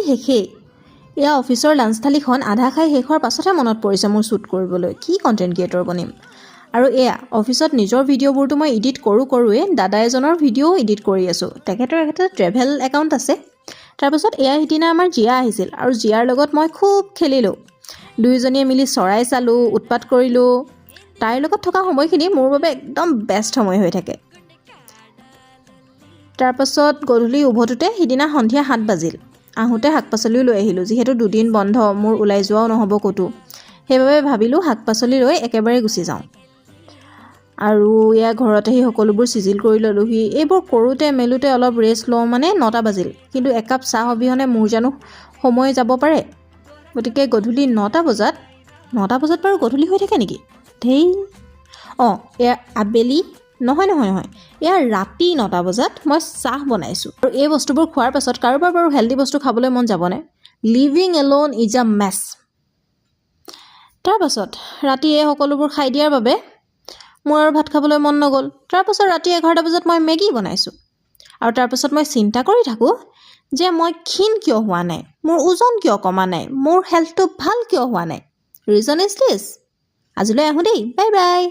শেষেই। এয়া অফিচৰ লাঞ্চ থালিখন আধা খাই শেষ হোৱাৰ পাছতহে মনত পৰিছে মোৰ শ্বুট কৰিবলৈ, কি কণ্টেণ্ট ক্ৰিয়েটৰ বনিম। আৰু এয়া অফিচত নিজৰ ভিডিঅ'বোৰতো মই এডিট কৰোঁ কৰোঁৱেই, দাদা এজনৰ ভিডিঅ'ও এডিট কৰি আছোঁ। তেখেতৰ এটা ট্ৰেভেল একাউণ্ট আছে। তাৰপাছত এয়া সিদিনা আমাৰ জীয়া আহিছিল আৰু জীয়াৰ লগত মই খুব খেলিলোঁ। দুয়োজনীয়ে মিলি চৰাই চালোঁ, উৎপাত কৰিলোঁ। তাইৰ লগত থকা সময়খিনি মোৰ বাবে একদম বেষ্ট সময় হৈ থাকে। তাৰপাছত গধূলি উভতোতে সিদিনা সন্ধিয়া 7 বাজিল। আহোঁতে শাক পাচলিও লৈ আহিলোঁ। যিহেতু দুদিন বন্ধ, মোৰ ওলাই যোৱাও নহ'ব ক'তো, সেইবাবে ভাবিলোঁ শাক পাচলি লৈ একেবাৰে গুচি যাওঁ। আৰু এয়া ঘৰত আহি সকলোবোৰ চিজিল কৰি ল'লোহি। এইবোৰ কৰোঁতে মেলোঁতে অলপ ৰেষ্ট লওঁ মানে 9টা বাজিল। কিন্তু একাপ চাহ অবিহনে মোৰ জানো সময় যাব পাৰে? গতিকে গধূলি 9টা বজাত, 9টা বজাত বাৰু গধূলি হৈ থাকে নেকি? ধেই, অঁ, এয়া আবেলি, নহয় নহয় নহয়, এয়া ৰাতি 9টা বজাত মই চাহ বনাইছোঁ। আৰু এই বস্তুবোৰ খোৱাৰ পাছত কাৰোবাৰ বাৰু হেল্ডি বস্তু খাবলৈ মন যাবনে? Living alone is a mess. তাৰপাছত ৰাতি এই সকলোবোৰ খাই দিয়াৰ বাবে মোৰ আৰু ভাত খাবলৈ মন নগ'ল। তাৰপাছত ৰাতি 11টা বজাত মই মেগী বনাইছোঁ। আৰু তাৰপাছত মই চিন্তা কৰি থাকোঁ যে মই ক্ষীণ কিয় হোৱা নাই, মোৰ ওজন কিয় কমা নাই, মোৰ হেল্থটো ভাল কিয় হোৱা নাই। Reason is this. আজিলৈ আহোঁ দেই, বাই বাই।